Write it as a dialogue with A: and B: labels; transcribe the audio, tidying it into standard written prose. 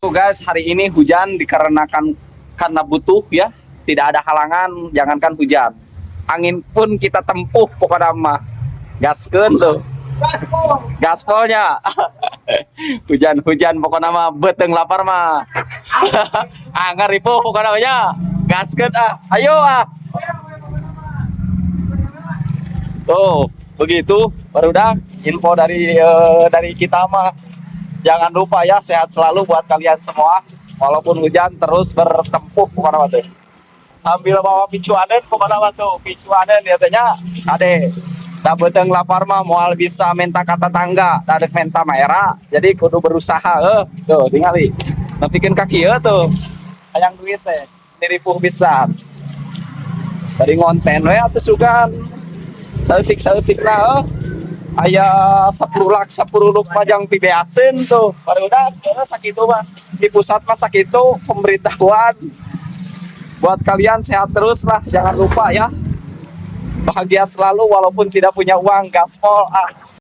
A: Tuh guys, hari ini hujan dikarenakan karena butuh ya, tidak ada halangan, jangankan hujan. Angin pun kita tempuh pokoknya mah. Gaskeun tuh. Gaspolnya. Hujan-hujan pokoknya mah beuteung lapar mah. Angger ripuh pokoknya mah nya. Gaskeun ah. Ayo ah. Tuh, begitu barudak info dari kita mah. Jangan lupa ya, sehat selalu buat kalian semua. Walaupun hujan terus bertempuh pokoknya mah tuh. Sambil bawa picuaneun pokoknya mah tuh, picuaneun biasanya ade. Da beuteung lapar mah moal bisa minta ka tetangga, da dek menta mah era. Jadi kudu berusaha tuh tingali. Nepikeun ka kieu tuh. Hayang duit teh, niripuh pisan. Tadi ngonten we atuh sugan. Saeutik-saeutikna aya 10 lak 10 luk pajang pibeaseun tuh. Barudak sakitu mah. Di pusat mah sakitu pemberitahuan. Buat kalian sehat terus lah, jangan lupa ya. Bahagia selalu walaupun tidak punya uang, gaspol ah.